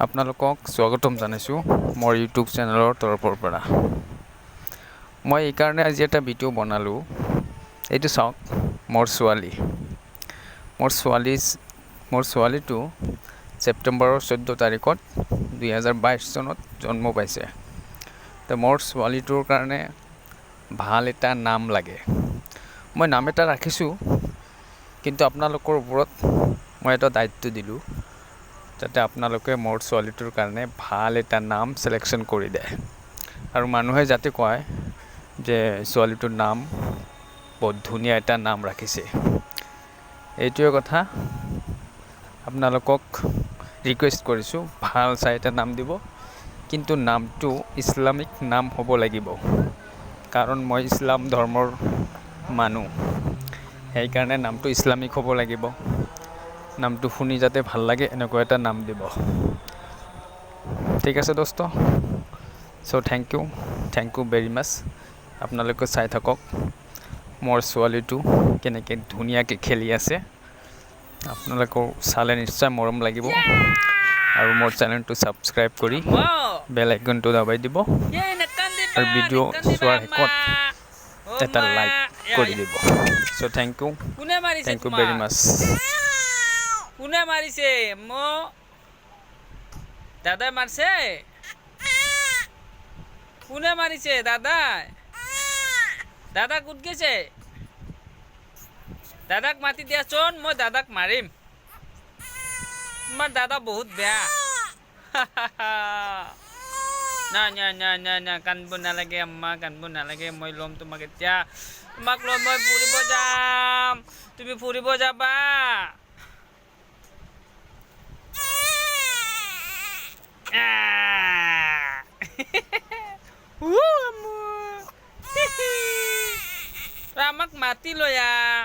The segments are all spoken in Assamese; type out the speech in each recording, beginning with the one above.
আপোনালোকক স্বাগতম জনাইছোঁ মোৰ ইউটিউব চেনেলৰ তৰফৰ পৰা। মই এইকাৰণে আজি এটা ভিডিঅ' বনালোঁ। এইটো চাওক, মোৰ ছোৱালী মোৰ ছোৱালী মোৰ ছোৱালীটো ছেপ্টেম্বৰৰ 14 তাৰিখত 2022 চনত জন্ম পাইছে। তো মোৰ ছোৱালীটোৰ কাৰণে ভাল এটা নাম লাগে। মই নাম এটা ৰাখিছোঁ, কিন্তু আপোনালোকৰ ওপৰত মই এটা দায়িত্ব দিলোঁ, যাতে আপোনালোকে মোৰ ছোৱালীটোৰ কাৰণে ভাল এটা নাম চিলেকশ্যন কৰি দিয়ে আৰু মানুহে যাতে কয় যে ছোৱালীটোৰ নাম বহুত ধুনীয়া এটা নাম ৰাখিছে। এইটোৱে কথা, আপোনালোকক ৰিকুৱেষ্ট কৰিছোঁ, ভাল চাই এটা নাম দিব, কিন্তু নামটো ইছলামিক নাম হ'ব লাগিব, কাৰণ মই ইছলাম ধৰ্মৰ মানুহ। সেইকাৰণে নামটো ইছলামিক হ'ব লাগিব। নামটো শুনি যাতে ভাল লাগে, এনেকুৱা এটা নাম দিব। ঠিক আছে দোস্ত, so thank you, thank you very much. আপোনালোকে চাই থাকক মোৰ ছোৱালীটো কেনেকৈ ধুনীয়াকৈ খেলি আছে। আপোনালোকেও চালে নিশ্চয় মৰম লাগিব আৰু মোৰ চেনেলটো ছাবস্ক্ৰাইব কৰি বেল আইকনটো দবাই দিব আৰু ভিডিঅ' চোৱাৰ শেষত এটা লাইক কৰি দিব। So thank you, thank you very much. কোনে মাৰিছে? দাদাই মাৰিছে? কোনে মাৰিছে? দাদাই? দাদা ক'ত গৈছে? দাদাক মাতি দিয়াচোন, মই দাদাক মাৰিম। তোমাৰ দাদা বহুত বেয়া। না না না না না, কান্দিব নালাগে আম্মা, কান্দিব নালাগে। মই ল'ম তোমাক এতিয়া, তোমাক লৈ মই ফুৰিব যাম। তুমি ফুৰিব যাবা? আমাক মাতি লৈ আহ।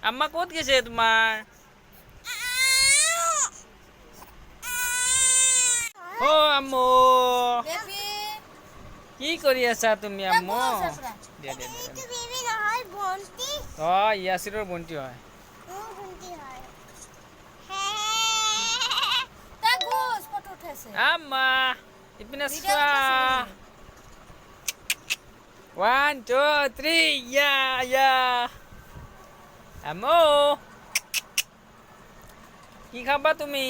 আম্মা ক'ত গৈছে তোমাৰ? অ আম্মু, কি কৰি আছা তুমি আম্মু? দিয়া দিয়া দিয়া। অ, ইয়াছিৰৰ ভণ্টি হয়। আম্মা ইপিনে চোৱা। 1 2 3, ইয়া ইয়া। আম্মু কি খাবা তুমি?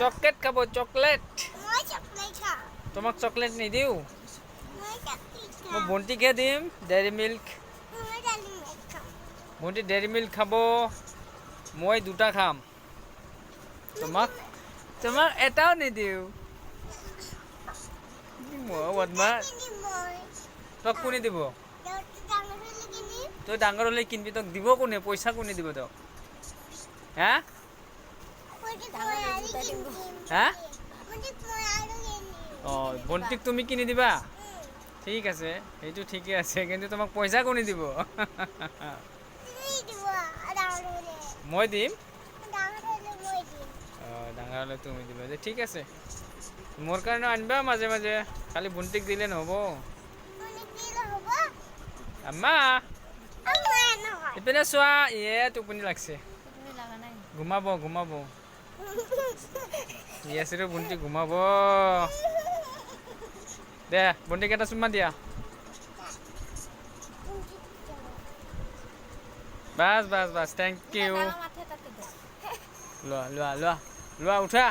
চকলেট খাব? চকলেট? তোমাক চকলেট নিদিওঁ, মই ভণ্টিকহে দিম। ডেইৰী মিল্ক, ভণ্টি ডেইৰী মিল্ক খাব, মই দুটা খাম। তোমাক তোমাক এটাও নিদিওঁ। তোক কোনে দিব? তই ডাঙৰ হ'লে কিনবি, তোক দিব কোনে? পইচা কোনে দিব তোক? হা হা? অঁ, ভণ্টিক তুমি কিনি দিবা? ঠিক আছে, সেইটো ঠিকে আছে, কিন্তু তোমাক পইচা কোনে দিব? মই দিম। অঁ, ডাঙৰ হ'লে তুমি দিবা যে, ঠিক আছে। মোৰ কাৰণেও আনিবা মাজে মাজে, খালি ভণ্টিক দিলে নহ'ব। আম্মা ইপিনে চোৱা, ইয়ে টোপনি লাগছে, ঘুমাব ঘুমাব। ইয়াছিৰৰ ভণ্টি ঘুমাব। দে ভণ্টিক এটা চুমা দিয়া। Bus bus bus, thank U. লোৱা লোৱা লোৱা লোৱা, উঠা।